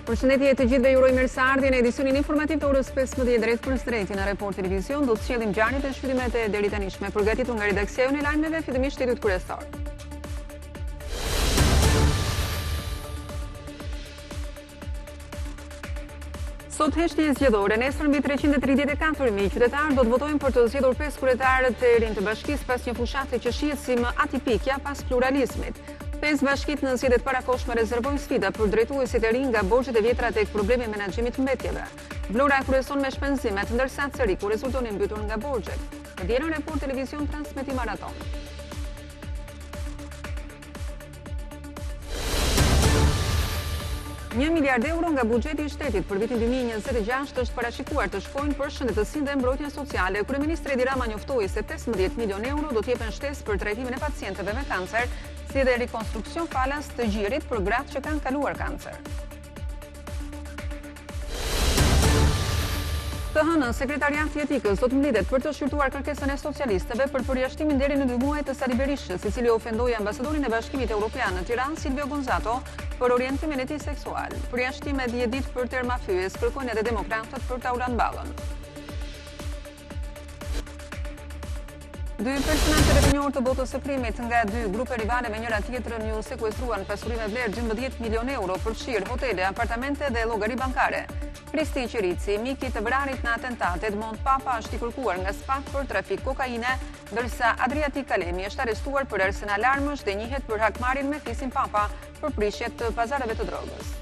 Përshëndetje të gjithëve, ju uroj mirëseardhje në edicionin informativ të orës 15 drejtpërsëdrejti në Report Televizion. Do të sjellim ngjarjet e zhvillimet e deritanishme, përgatitur nga redaksia jonë e lajmeve, fillimisht titujt kryesorë. Sot heshtje zgjedhore, nesër mbi 334.000 qytetarë do të votojnë për të zgjedhur 5 kryetarët e rinj të bashkisë pas një fushate që shihet si më atipikja pas pluralizmit. 5 bashkitë në zgjedhjet e parakohshme rezervojnë sfida për drejtuesit e rinj nga borxhet e vjetra tek problemi i menaxhimit të mbetjeve. Vlora kryeson me shpenzimet, ndërsa Ceriku rezulton i mbytur nga borxhet. Të dielën Report Televizion transmetim maratonë. Një miliard euro nga buxheti i shtetit për vitin 2026 është parashikuar të shkojnë për shëndetësinë dhe mbrojtjen sociale. Kryeministri Edi Rama njoftoi se 15 milion euro do të jepen shtesë për trajtimin e pacientëve me kancer, si dhe rikonstruksion falas të gjirit për gratë që kanë kaluar kancer. Të hënën, Sekretariati i Etikës do të mblidhet për të shqyrtuar kërkesën e socialistëve për përjashtimin deri në dy muaj të Sali Berishës, i cili ofendoi ambasadorin e Bashkimit Europian në Tiranë, Silvio Gonzato, për orientimin e tij seksual. Përjashtim me 10 ditë për terma fyes, kërkojnë edhe demokratët për Taulant Ballën. Dy personazheve të njohur të botës së krimit nga dy grupe rivale me njëra tjetrën iu sekuestruan pasuri me vlerë 12 milion euro, përfshirë hotele, apartamente dhe llogari bankare. Kristi Qirici, mik i të vrarit në atentat, Edmond Papa është i kërkuar nga SPAK për trafik kokaine, ndërsa Adriatik Kalemi është arrestuar për arsenal armësh dhe njihet për hakmarrjen me fisin Papa për prishje të pazareve të drogës.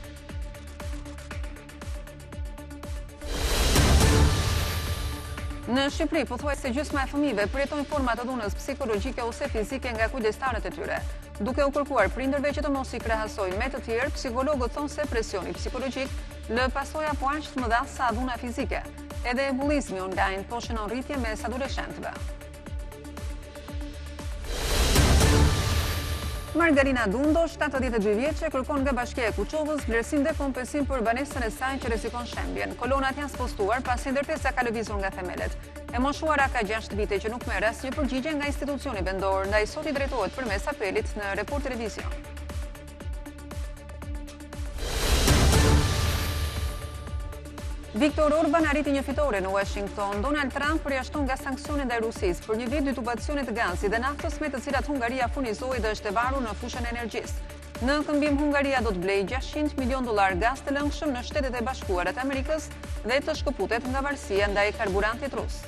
Në Shqipëri, pothuajse gjysma e fëmijëve përjetojnë forma të dhunës psikologjike ose fizike nga kujdestarët e tyre. Duke u kërkuar prindërve që të mos i krahasojnë me të tjerë, psikologët thonë se presioni psikologjik lë pasoja po aq të mëdha sa dhuna fizike. Edhe bullizmi online po shënon rritje mes adoleshentëve. Margarina Dundo, 72 vjeçe, kërkon nga Bashkia e Kuçovës vlerësim dhe kompensim për banesën e saj që rrezikon shembjen. Kolonat janë spostuar pasi ndërtesa ka lëvizur nga themelet. E moshuara ka 6 vite që nuk merr asnjë përgjigje nga institucioni vendor, ndaj sot i drejtohet përmes apelit në Report Televizion. Viktor Orban arriti një fitore në Washington. Donald Trump përjashton nga sanksionet ndaj Rusisë për një vit dy tubacione të gazit dhe naftës me të cilat Hungaria furnizohej dhe është e varur në fushën e energjisë. Në këmbim Hungaria do të blejë 600 milion dollar gaz të lëngshëm në Shtetet e Bashkuara të Amerikës dhe të shkëputet nga varësia ndaj karburantit rus.